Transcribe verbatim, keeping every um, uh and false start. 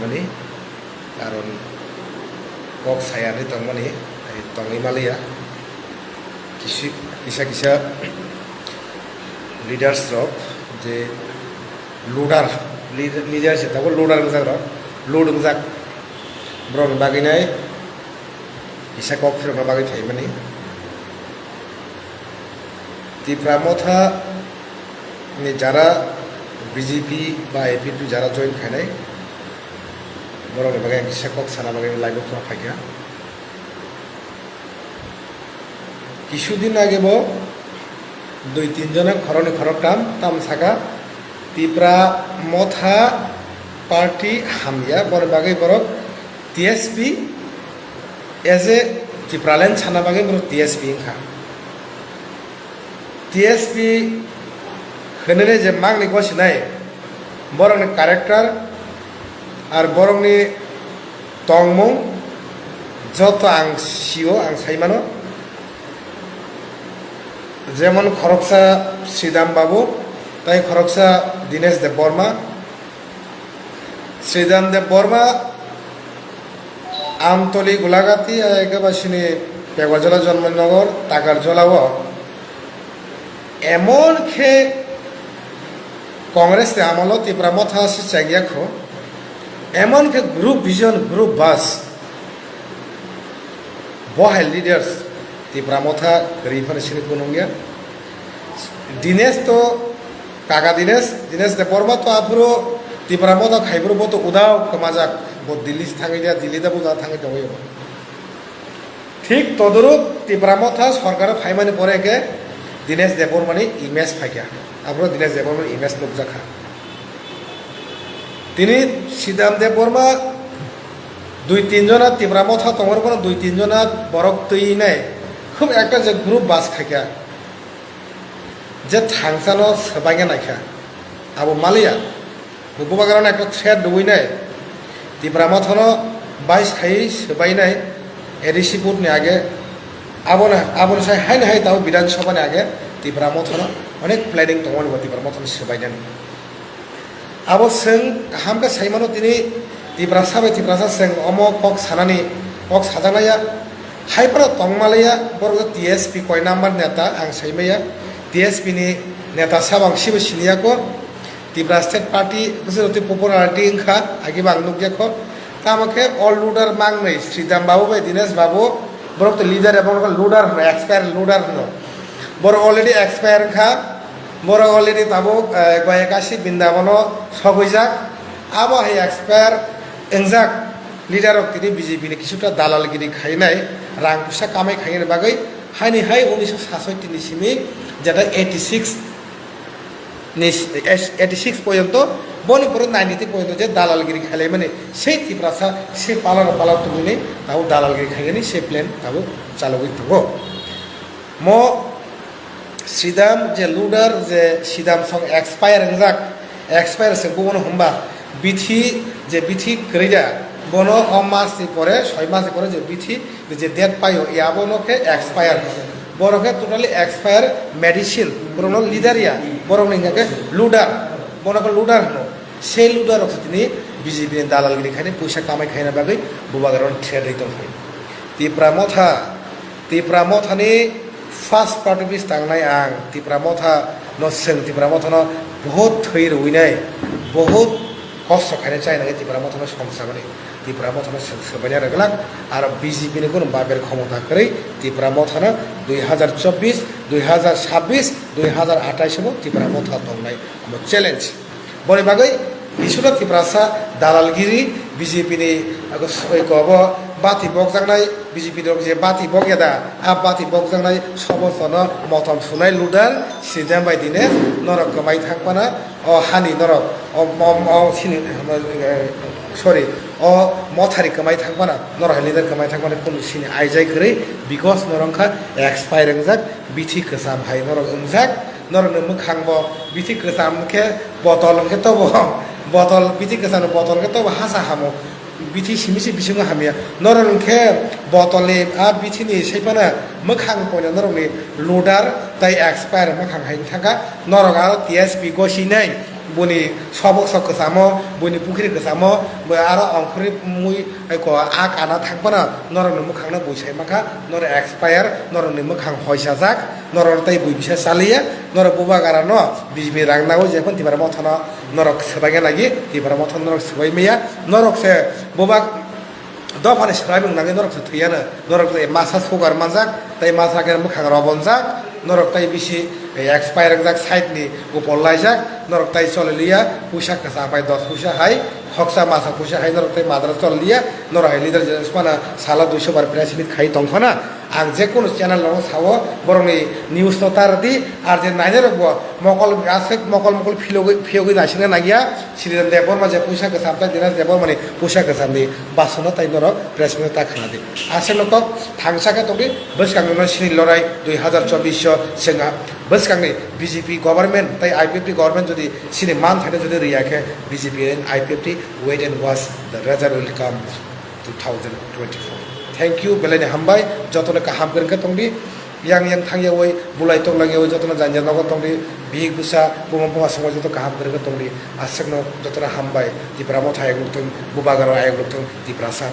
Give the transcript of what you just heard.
mani, karon kok sayani tongmani, tongwi maliya. Kisi-, kisa kisa leaders rok je loader, lead-, leader se tabuk loader wngjak rok, load wngjak borokni bagwi nai kisa kok phirokna bagwi phaimani. Tipra Motha ni jara B J P ba A P P jara join khainai, borokni bagwi ang kisa kok sana bagwi live o khulok phaikha. Kisudin age bo dui tin jona khoroknwi khoroktham tam saka Tipra Motha party hamya, boni bagwi borok T S P as a Tipraland sana bagwi borok T S P wngkha. T S P hwnwi je mangni gosinai borokni character ar borokni tongmung joto ang sio, ang saimano. Jemon khoroksa Sridham Babu, tai khoroksa Dinesh Debbarma. Sridham Debbarma Amtoli Gulagati, ai khe ba sini Pegwajala Janmanagar, Takarjala o emon khe Congress ni amolo Tipra Motha se chengya kho, emon khe group vision, group bus, bo hai leaders Tipra Motha kwrwi phano sini kunung ya. Dinesh to, kaka Dinesh, Dinesh Debbarma to aphuru Tipra Motha khaiburu bo to udao kwmajak, bo Delhi se thangwi ya, Delhi da buja thangwi tongwi ya. Thik todoruk Tipra Motha sorkar phaimani pore khe Dinesh Debbarmani image phaikha. Aphuru Dinesh Debbarmani image nukjakha. Tini Sridham Debbarma dui tin jona Tipra Motha tongmani bono dui tin jona borok twi nai khub ekta je group bus khaikha. Je thangsano swbaina naikha, abo maliya. Bubagrano ekta threat rwinai, Tipra Mothano bais khai swbainai A D C vote ni age. Abono, aboni sai haino hai tabo Bidhan Sabha ni age Tipra Mothano onek planning tongmani bo Tipra Mothano swbainani. Abo chwng kaham khe saimano, tini Tiprasa bai Tiprasa chwng omo kok sanani, kok sajaknaya. Hai phano tongmalaya, borok T S P koi number neta ang saimaya. T S P ni neta sabo ang sibo siniyako. Tipra State Party bwswk twi popularity wngkha, agi bo ang nukya kho. Tamo khe all leader mangnwi Sridham Babu bai Dinesh Babu, borok to leader, abo wngkha leader hwno, expire leader hwno. Borok already expire wngkha, borok already tabuk, eh, Goyakasi Brindabono sogwijak. Abo hai expire wngjak leader rok tini B J P ni kisuta dalalgiri khainai, rang puisa kamai khainani bagwi, haini hai unisho sasotti ni simi jeta eighty six ni, eighty six porjonto, boni pore ninety three porjonto je dalalgiri khailaimani, sei Tiprasa, sei palar palar tubuni tabuk dalalgiri khainani sei plan tabuk chalogwi tongo. Mo Sridham je leader, je Sridham song expire wngjak, expire se bubono hwnba bithi, je bithi kwrwi da, bono o mas ni pore, soi mas ni pore je bithi je date paio, ya bono khe expire. Borok khe totally expire medicine, borokno leader ya, borokni hwnkhe leader, bono khe leader hwno. Sei leader rok tini B J P ni dalalgiri khaini puisa kamai khaina bagwi bubagrano threat ri tongkha. Tipra Motha, Tipra Mothani first party office tangnai ang, Tipra Motha no chwng Tipra Mothano bahut thwi rwinai, bahut kosto khainai chainai Tipra Mothano somsabani. Tipra Mothano chwng swbaina rwglak, aro B J P ni kunu baber khomota kwrwi Tipra Mothano dui hazar chobbish, dui hazar sabbish, dui hazar atais bo Tipra Motha tongnai omo challenge. Boni bagwi kisuda Tiprasa dalalgiri B J P ni, eko, eko, obo bati bokjaknai, B J P rok je bati bokya da, a bati bokjaknai sobostono motom sunai leader Sridham bai Dinesh, norok kwmai thangpana, o hani norok, o, o, o sini, sorry, o Mothari kwmai thangpana, norok hai leader kwmai thangpana kunu sini aijai kwrwi, because norok wngkha expire wngjak, bithi kwcham hai norok wngjak, norokni mwkhang bo bithi kwcham khe botol hwnkhe tobo, botol, bithi kwcham ni botol hwnkhe tobo hasa hamo, bithi simi se bisingo hamya. Norok hwnkhe botol ni a bithi ni saiphano mwkhang poino norokni leader tai expire mwkhang hai thangkha. Norok aro T S P gosinai, Boni sobok sok kwchamo, boni pukhri kwchamo, bo aro ongkhorwi mui ko a kana thangphano norokni mwkhangno bui sai mankha, norok expire, norokni mwkhang hoisajak, norok tei bui bisa chaliya, norok bubagrano B J P rang nago jephano Tipra Mothano norok swbaina nagi, Tipra Mothano norok swbai maya, norok se bubak dophani swraimung nangwi norok se thwiyano, norok tei masa sugar manjak, tei masa khe mwkhang robonjak, norok tei bisi expire wngjak, side ni upor laijak, norok tei choli liya, puisa kwcham bai dos puisa hai, khoksa masa puisa hai, norok tei madra choli liya, norok hai leader je phano salo duiso bar press meet khai tong phano, ang je kunu channel rok sao, borokni news no tar di, ar je nainai rok bo mokol aswk mokol mokol phiyogwi phiyogwi naisingna nangya, Sridhar Debbarma je puisa kwcham tei Dinesh Debbarmani puisa kwchamni basono tai norok press meet ta khna di. Aswk no kok thangsa khe tongdi bwskangni no sini lorai dui hazar chobbish o sengha bwskangni B J P government tei I P F T government jodi sini man thani jodi riya khe B J P and I P F T wait and watch the result will come two thousand twenty-four. Thank you, belai ni hambai, jotono kaham kwrwng khe tongdi. Yang yang thangyawi, bulai tonglayawi, jotono janja nogo tongdi, bihik bwsa, buma buma songwi joto kaham kwrwngwi tongdi. Aswkno jotono hambai, Tipra Motha ayok nukthung, Bubagra ayok nukthung, Tiprasa